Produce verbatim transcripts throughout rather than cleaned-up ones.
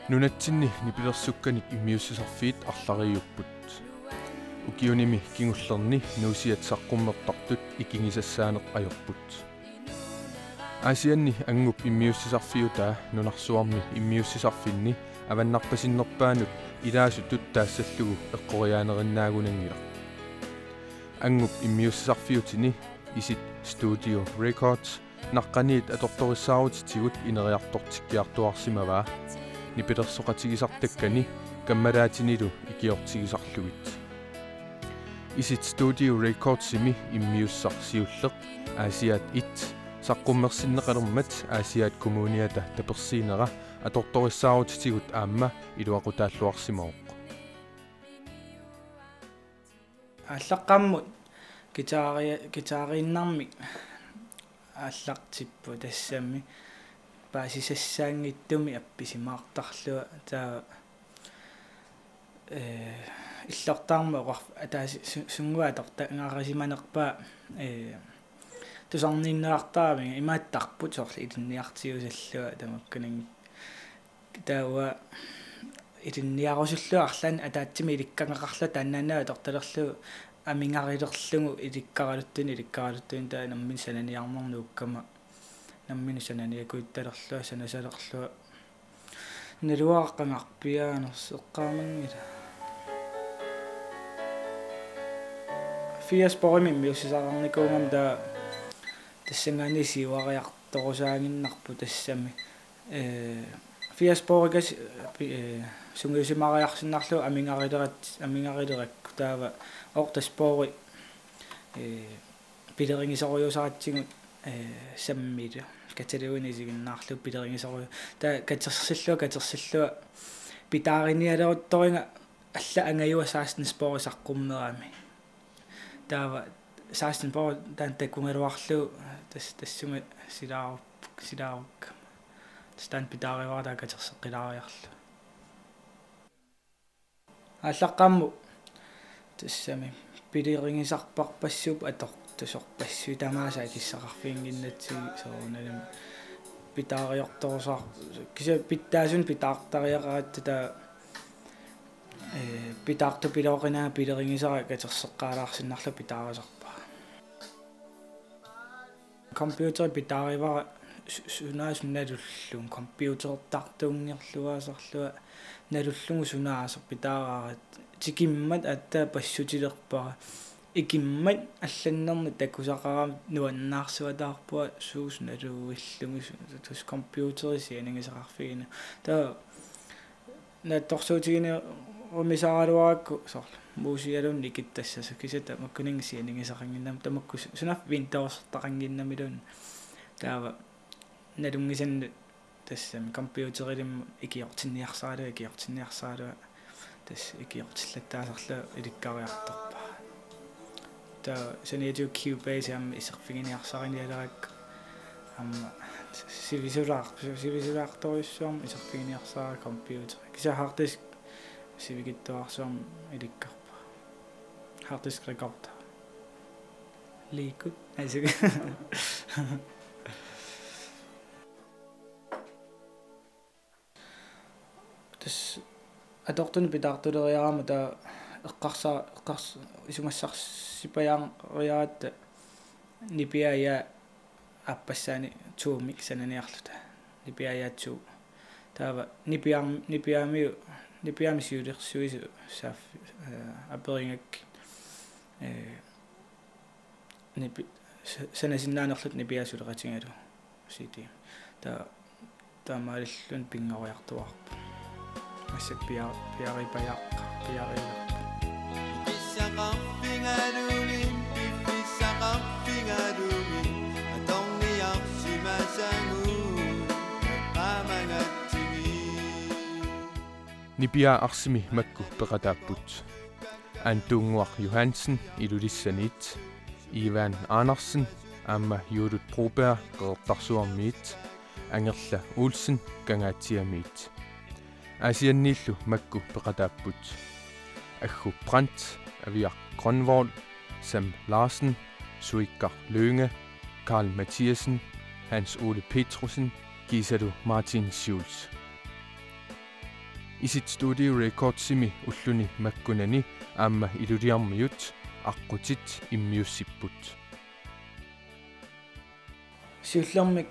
Nunatsinni nipilersukkanik immiussisarfiit arlariupput. Ukiunimi kingullerni nuusiat saqqummertartut ikigisassaaneq ajorput. Aasianni angup immiussisarfiutaa nunarsuarmi immiussisarfinni avannarpasinnerpaanut ilaasutut taassallugu eqqoriaanerinnaagunanngilaq. Angup immiussisarfiutini Isit Studio Records naqqaniit atortorissaarutitigut ineriartortikkiartuarsimavaa, nipilersoqatigisartakkani kammalaatinilu ikiortigisarlugit. Isit Studio Recordsimi immiussaq siulleq Aasiaat et saqqummersinneqalermat Aasiaat Kommuniata tapersiinera atortorissaarutitigut aamma iluaqutaalluarsimavoq. Aallaqqaammut guitari-, guitariinnarmik aallartippoq, tassami paasisassaanngitsumik appisimaartarlunga, taava, ee, illortaarmat oqar-, ataasi-, su-, sunnguaq atortagaqarsimanerpaa, ee, tusarniinnerartaramik imaattarput soorlu ilinniartiusallunga tamakkuninnga. Taava ilinniarusullunga arlaannik ataatsimik ilikkagaqarlunga taannaannaq atortalerlugu amigarilerlugu ilikkaraluttunik, ilikkaraluttunik, taava nammineq sananiarneq nuukkama, nammineq sananiakuuttalerlunga, sanasalerlunga. Naluara qangarpiaanersoq eqqaamanngilaq. Fire Sporimi immiussisarnikuugama taava tassanngaanniit siuariartorusaaginnarpoq tassami. Ee, Fire Sporiga si-, pi-, ee, sungiusimariarsinnarlugu amigarilerat-, amigarilerakku, taava otte spori, ee, pilerigisorujussuusaratsigit, ee, sammilu. Katalogini isiginnaarlugu pilerigisoruju-, taava katersillunga, katersillunga pitaarinialeruttoriga allat angajua seksten spori saqqummerami. Taava seksten spori taanna takugaluarlugu tas-, tassunga silaarup-, silaarukkama. Tassa taanna pitaarivara taava katerseqqilaariarlugu. Aallaqqaammut tassami pilerigisarparpassuupput atortusorpassuit, tamaasa akissaqarfiginnginnatsigu, soorunalimi pitaariartorusaar-, kisianni pitsaasunik pitaartariaqaratta taava, ee, pitaartupilooqinaga pilerigisara katerseqqaalaarsinnarlugu pitaarisarpara. Computeri pitaarivara su-, sunaasaq nalullugu, computertartuunngorluaasarlunga nalullugu sunaasaq pitaarivara, tikimmat aatsaat passutilerpara, ikimmat allannerni takusaqarama nuannaarsuataarpunga suusoq naluillugu su-, tassa computeri sianigisaqarfigineq. Taava naatsorsuutiginerumisaraluarakku soorlu muusialuunniit ikittassasoq, kisianni tamakkuninnga sianigisaqannginnami, tamakku su-, sunaaffa Windowsertaqannginnamiluunniit. Taava nalunngisannut tassami computerilimmut ikiortinniarsaralugu, ikiortinniarsaralugu, tassa ikiortillattaasarlunga ilikkariartorpara. Taava saniatigut Cubase aamma iserfiginiarsarinialerakku aamma sivisulaar-, sivisulaartorujussuarmik iserfiginiarsaralugu computeri. Kisianni harddisk sivikitsuararsuarmik ilikkarpara. Harddisk rekorder. Liikut. Asuk. Tassa atortunik pitaartuleriarama taava eqqarsa-, eqqars-, isumassarsipajaariaratta nipiaa aappassaani to-mik sananiarluta. Nipiaa to. Taava nipiaam-, nipiaamiu-, nipiaami siulersuisut saaf-, ee, aperigakkit, ee, nipi-, sa-, sanasinnaanerluta nipiaa suleqatigalugu C D. Taava taamaalilluni pinngoriartuaarpoq. Massakkut pia-, piaripajaaq-, piariilerpoq. Pissaqarfigalugit, piffissaqarfigalugit, atorniarsimasagut, eqqaamagatsigit. Nipiaa arsimi makku peqataapput: Antuunnguaq Johansen Ilulissaniit, Ivan Andersen aamma Juulut Broberg Qeqertarsuarmiit, Angerla Olsen Kangaatsiamiit. Aasianniillu makku peqataapput: Aggu Brandt, Aviaq Grønvold, Sam Larsen, Suikkaq Lynge, Karl Mathiassen, Hans Ole Petrussen kiisalu Martin Schulz. Isit Studio Recordsimi ulluni makkunani aamma Ilulissarmiut aqqutit immiussipput. Siullermik,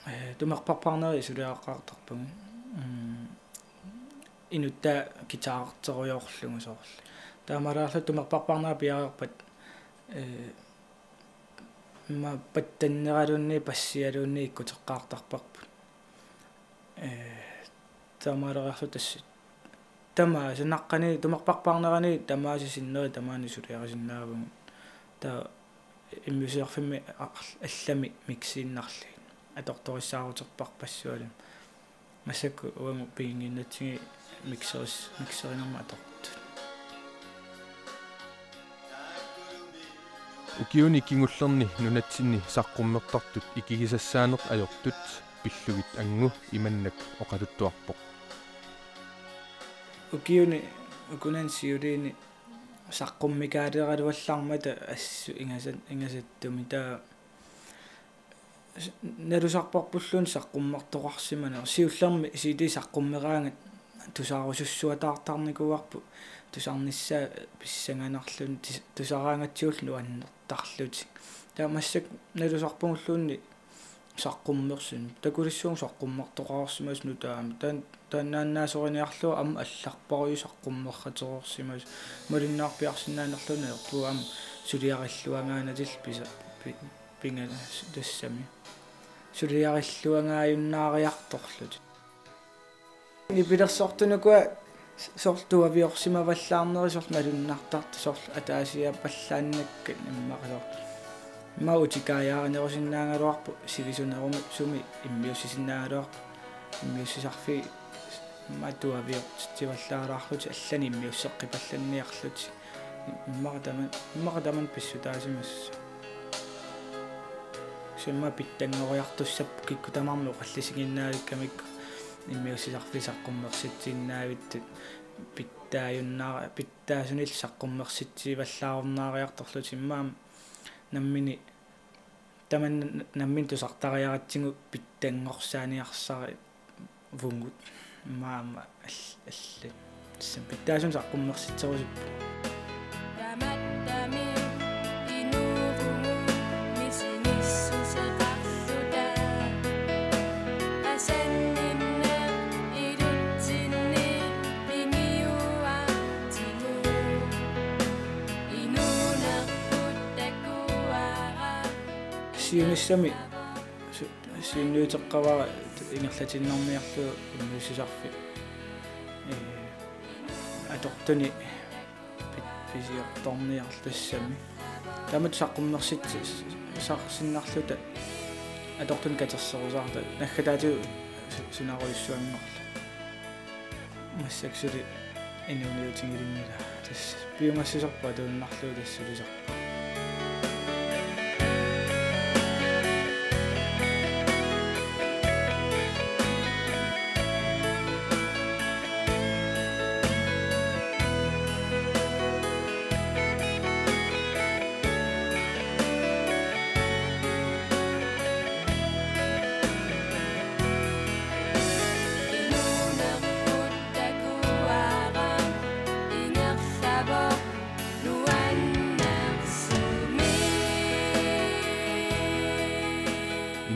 eh, tumerparpaarnerit suliaqartarpagut. Mm, inuttaa guitarerterujoorlugu soorlu. Taamaalillutik tumerparpaarnerat piareerpat, eh, ma-, pattanneraluunniit bassialuunniit ikkuteqqaartarparput. Eh, taamaaleriarluta tassa. Tamaasa naqqani tumerparpaarnerani tamaasa sinneri tamaani suliarisinnaavugut. Taava immiussisarfimmi a-, allami miksiinnarlugit. Atortorissaaruterparpassuarnik. Massakkut uagut piginnginnatsigit mikseris-, mikserinermut atortut. Ukiuni kingullerni nunatsinni saqqummertartut ikigisassaaneq ajortut pillugit Anngu imannak oqaluttuarpoq. Ukiuni ukunani siuliini saqqummikaaleraluallarmata assut ingasat-, ingasattumi taava s-, nalusarparpulluunniit saqqummertoqarsimaneq. Siullermik C D saqqummeraangat tusarusussuataartarnikuuarput tusarnissaa pissanganarluni tis-, tusaraangatsigullu nuannertarlutik. Taava massakkut nalusarpugulluunniit saqqummersineq. Takulissuunga saqqummertoqarsimasoq nutaamik. Taan-, taannaannaasoriniarlugu aamma allarpassuit saqqummersatereersimasoq. Malinnaarpiarsinnaanerluunniit ajorpugut aamma suliarilluangaanatillu pisa-, pi-, pinga-, tassami. Suliarilluangaajunnaariartorlutik. Nipilersortunuku soorlu tuaviorsimavallaarneri soorlu malunnartartut soorlu ataasiappallaannakkat immaqa soorlu. Immaqa utikaajaarinerusinnaagaluarpoq sivisunerusumik immiussisinnaagaluarpoq. Immiussisarfiit immaqa tuaviortitsivallaalaarlutik allanik immiusseqqipallanniarlutik. Immaqa taman-, immaqa tamanna pissutaasimassaaq. Summa pitsanngoriartussappat kikkut tamarmik oqallisiginnaavikkamikku immiussisarfiit saqqummersitsiinnaavittut pitsaajunnaara-, pitsaasunillu saqqummersitsivallaarunnaariartorlutik immaqa nammineq tamanna nammineq tusartariaratsigu pitsanngorsaaniarsari- vugut. Maama all-, alli. Tassa pitsaasunik saqqummersitserusupput. Tamattami inuuvugut misigissuseqarluta. Asanninneq ilutsinni pigiuartigu. Inuunerput takuara. Siunissami su-, siunniuteqqavara ingerlatiinnarniarlugu immiussisarfik. Ee, atortunik pi-, pisiortorniarlugu tassami. Taamatut saqqummersitsi-, sarsinnarluta atortunik katerserusaarluta naggataatigut su-, sunarujussuanngorluta. Massakkut suli inuuniutigilinngilaa. Tassa piumassuserput atuinnarlugu tassa sulisarput.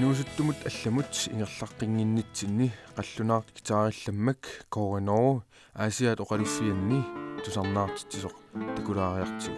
Inuusuttumut allamut ingerlaqqinnginnitsinni qallunaaq guitarillammak Kåre Norge Aasiaat Oqaluffianni tusarnaartitsisoq takulaariartigu.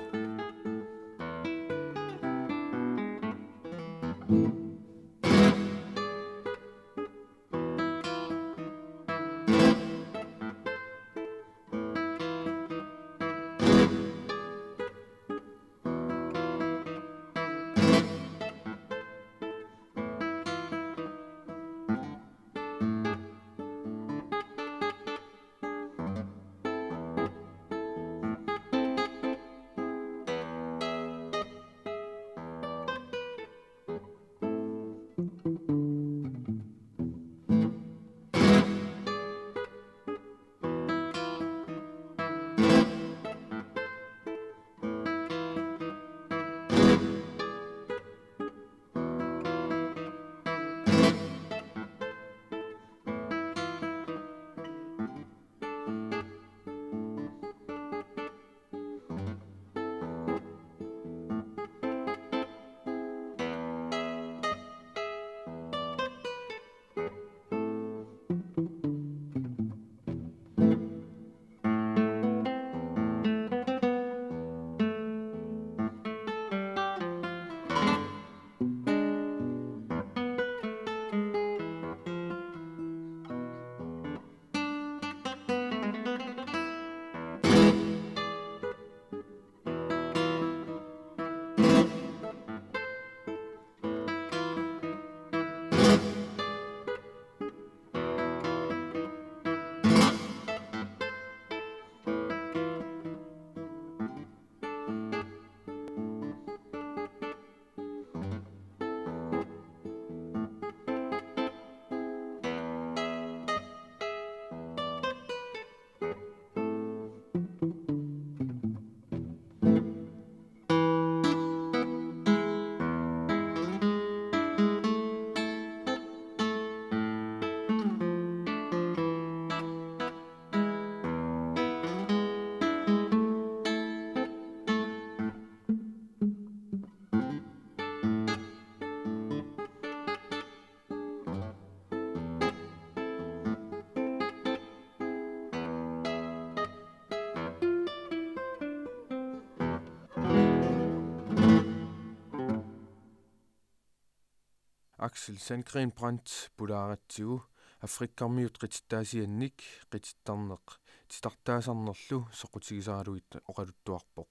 Axel Sandgreen Brandt pulaaratsigu Afrikarmiut qitittaasiannik qitittarneq titartaasarnerlu soqutigisaralugit oqaluttuarpoq.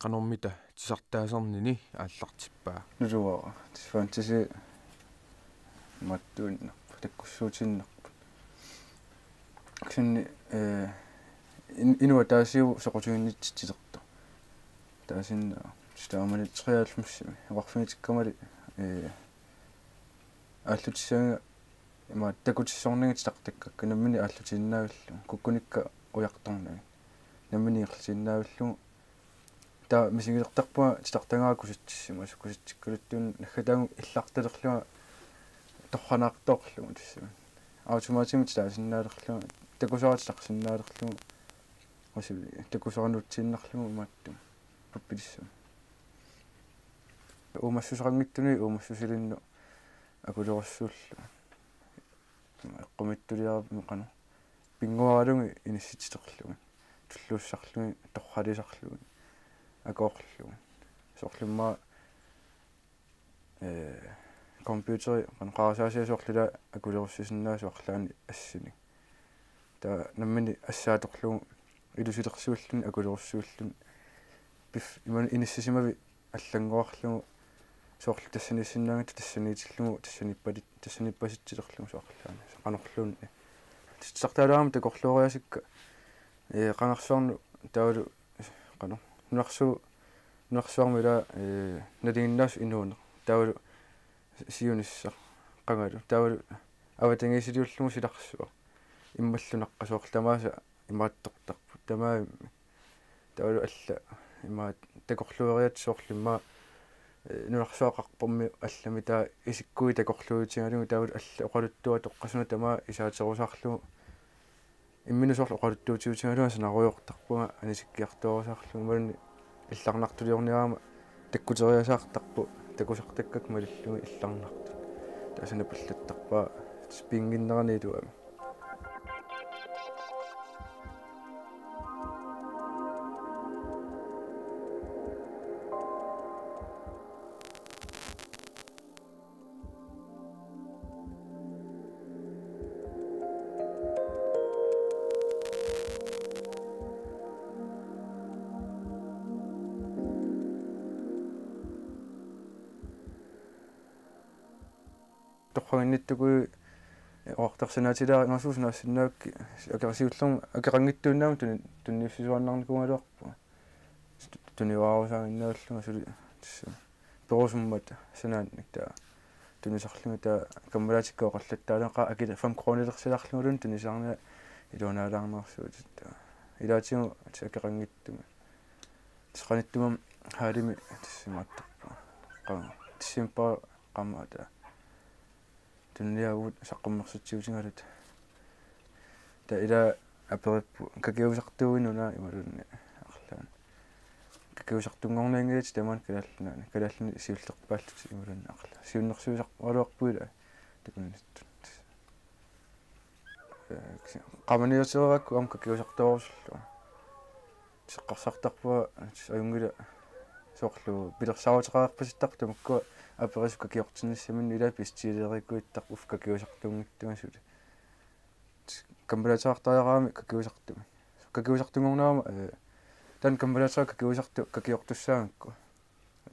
Qanormita titartaasarnini aallartippaa. Nuluara, tassa fantasy mattuinnarpoq, takkussuutiinnarpoq. Kisianni, eh, in-, inuk ataasiuvoq soqutiginnittitsertoq. Taasinnaa, tassa taamani treoghalvfemsimi, oqarfigitikkama, eh, aallutissaanga ima takutissornagit titartakkakka nammineq aallutiinnaavillugu, kukkunikka ujartornagit. Nammineq ingerlatiinnaavillugu. Taava misigilertarpunga titartagara kusatsissimasoq, kusatsikkaluttuunga naggataagut illartalerlunga torranaartoorlugu tassami. Automatimik titaasinnalerlugu, takusara titarsinnaalerlugu, usi-, takusara nuutsiinnarlugu imaattumik pappilissamik. Uumassuseqanngitsuni uumassusilinnut akulerussuullugu. Eqqumiitsuliarami qanoq. Pinnguaralugit inissitsiterlugit. Tulluussarlugit, torralisarlugit. Akoorlugit. Soorlu immaqa, eh, computeri, qanoq qarasaasiaq soorlu ilaa akulerussisinnaasoq arlaannik assinik. Taava nammineq assaatorlugu ilusilersuulluni akulerussuulluni. Piff, imaluunniit inissisimavit allanngorlugu soorlu tassaniissinnaangatta tassaniitillugu tassaniippatit-, tassaniippasitsilerlugu soorlu. Qanorluunniit. Titartaalaarami takorlooriaasikka, eh, qangarsuarnut taavalu qanoq. Nunarsu-, nunarsuarmi ilaa, eh, nalinginnaasumik inuuneq. Taavalu siunissaq qangalu. Taavalu avatangiisiliullugu silarsuaq. Immallu naqqasoorlu tamaasa imaattortarput. Tamaammi. Taavalu alla imaat takorluueriat soorlu immaqa, eh, nunarsuaqarpormi allami taava isikkuit takorluuitigalugu taavalu alla oqaluttuatoqqasuna tamaat isaaterusaarlugu. Imminut soorlu oqaluttuutiutigalugu sanarujoortarpunga anisikkiartuaarusaarlugu imaluunniit illarnartuliorniarama takkuteriasaartarpoq takusartakkakka malillugit illarnartut. Taava sanapallattarpaa spiinginnerani iluamik. Torraginnittukkut oqartarsinaatilaarinngaarsuusi naassinnaavakkit akerisiullermik akeqanngitsuinnaammat tuni-, tunniussisuaannarnikuugaluarpunga. Tunivaarusaaginnavillunga suli tassa perusummat sanaannik taava tunisarlunga taava kammalaatikka oqallattaaleqaa akila fem kronilersilaarlungaluunniit tunisaarnera iluanaalaarnersuutit taava. Ilaatigut tassa akeqanngitsumik. Tassa qanittumi hallimi tassa imaattarpunga. Qanga. December qammaata. Tuniniaavugut saqqummersitsiutigaluta. Taava ilaa aperipput kakiusartuuinnuna imaluunniit arlaannik. Kakiusartunngornianngilaq tamaani Kalaallit Nunaanni. Kalaallit Nunaanni siullerpaallutik imaluunniit arlaannik. Siunnersuisoqaraluarpugut ilaa takunnittut. Eh, kisi-, qamaniutereerakku aamma kakiusartuarusullunga. Eqqarsartarpunga ajunngilaq soorlu pilersaaruteqareerpasittarput tamakkua aperisut kakiortinnissaminnut ilaa pestiileerikkuittarput uffa kakiusartuunngitsunga suli. Kammalaateqartariaqarami kakiusartumik. Kakiusartunngorniarama, eh, taanna kammalaateqartoq kakiusartoq kakiortussaagakku.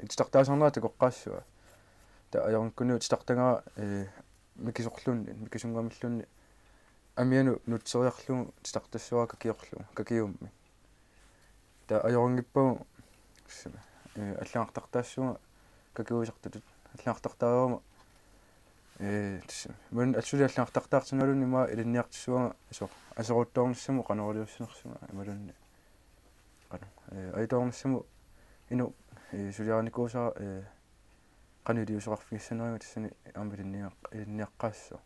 Titartaasarnera takoqqaassavaa. Taava ajorinngikkuniuk titartagara, eh, mikisorluunniit, mikisunngamilluunniit amianut nuutseriarlugu titartassavara kakiorlugu, kakiummi. Taava ajorinngippavut, eh, allagartartaassavunga kakiusartutut, allagartartariarama, eh, tassa. Mun assuli allagartartaartinngaluunniit immaqa ilinniartissavunga asoq, aserortoornissamut qanoq iliussinersunga imaluunniit. Qanoq, eh, ajutoornissamut inuk, eh, suliarinikuusara, eh, qanoq iliuuseqarfigissaneriga tassani aamma ilinniaq-, ilinniaqqaassaaq.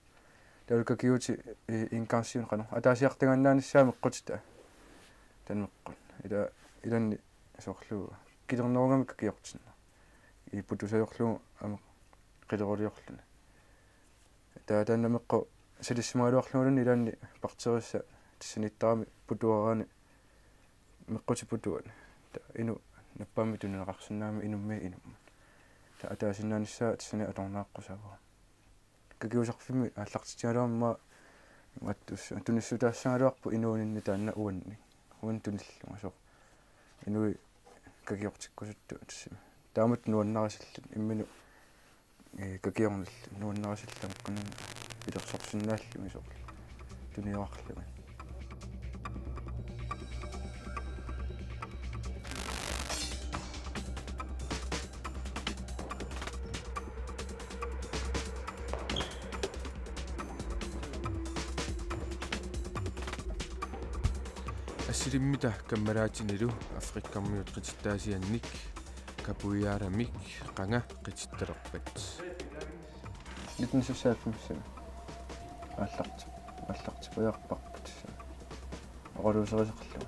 Taavalu kakiuutit, eh, engangsimi qanoq ataasiartagannaanissaat meqqutita. Taanna meqqut. Ila-, ilanni soorlu kilernerugami kakiortinneq. Iipputusajorlugu aamma qileruliorluni. Taava taanna meqqut salissimagaluarlungaluunniit ilaanni bakteerissaq tassaniittarami putuaraanni meqqutit putuat. Taava inuk nappaammik tunineqarsinnaammat inummit inummut. Taava ataasinnaanissaa tassani atornaaqqusaavugut. kakiusarfimmi aallartitsigaluarmat aamma attus-, tunissutaassagaluarpoq inuuninni taanna uanni. Uanni tunillunga soorlu. Inuit kakiortikkusuttut tassami. Taamatut nuannarisallutik imminut, ee, kakiornillu nuannarisallutik tamakkununnga pilersorsinnaallugit soorlu. Tuniorarlugit. Assilimmita kammalaatinilu Afrikkarmiut qitittaasiannik capoeiramik qanga qitittalerpat. Nitten syvoghalvfems aallarti-, aallartippajaarparput. Oqaluuserisarlugu.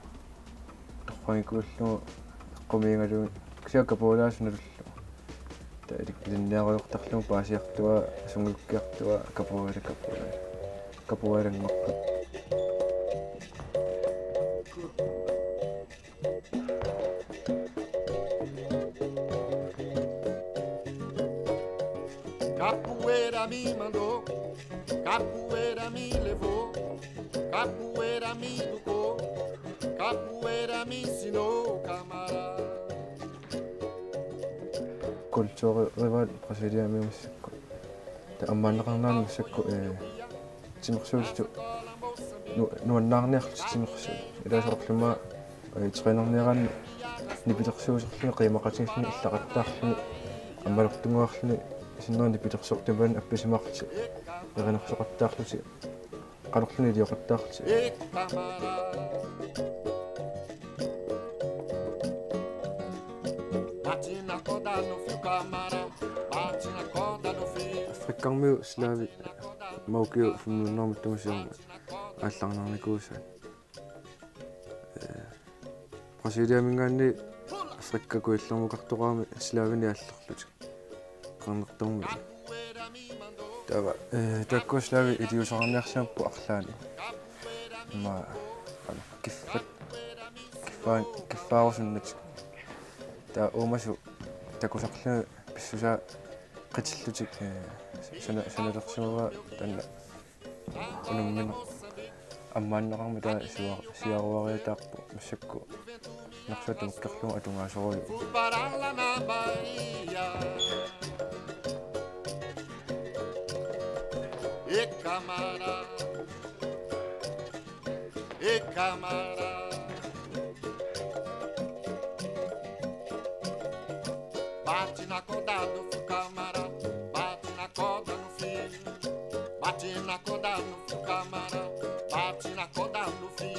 Torragikuullugu eqqumiigalugit kisianni capoeiraasunullu. Taava ilik-, ilinniarujortarlugu paasiartuaa, sungiukkiartuaa, capoeira, capoeira. Capoeiranngorput. Capoeira me mandou, capoeira me levou, capoeira me educou, capoeira me ensinou, camarada. Kulturrivaat Brasiliamiut massakkut. Taava ammaanneqarnerani massakkut, ee, timersuutitut nu-, nuannaarniarlutik timersuut. Ilaasorluma, ee, trænerniaraanni nipilersuuserluni qiimaqatigiilluni illaqattaarluni ammalortunnguarluni sinnera nipilersortumik appisimaarlutik erinarsoqattaarlutik qanorluunniit ilioqattaarlutik. Afrikkarmiut slaavit Maukiu femhundredenik siorna aallarnarnikuusaat. Ee, Brasiliaminngaanniit Afrikka Kujallermukartoqarami slaavinik aallarlutik. Qernertormiit. Taava, ee, taakkua slaavit iliuuseqarniarsimapput arlaanni. Immaqa, qanoq, kiffat, kiffaan-, kiffaarusunnatik. Taava uumasut takusarlugit pissusaa qitillutik, ee, sana-, sanalersimavaa taanna unammineq ammaanneqarmat taava siua-, siaruariataarpoq massakkut nersuat tamakkerlugu atugaasorujuk. E camarada, e camarada. Bate na corda do fio, camarada, bate na corda no fio. Bate na corda no fio, camarada, bate na corda no fio.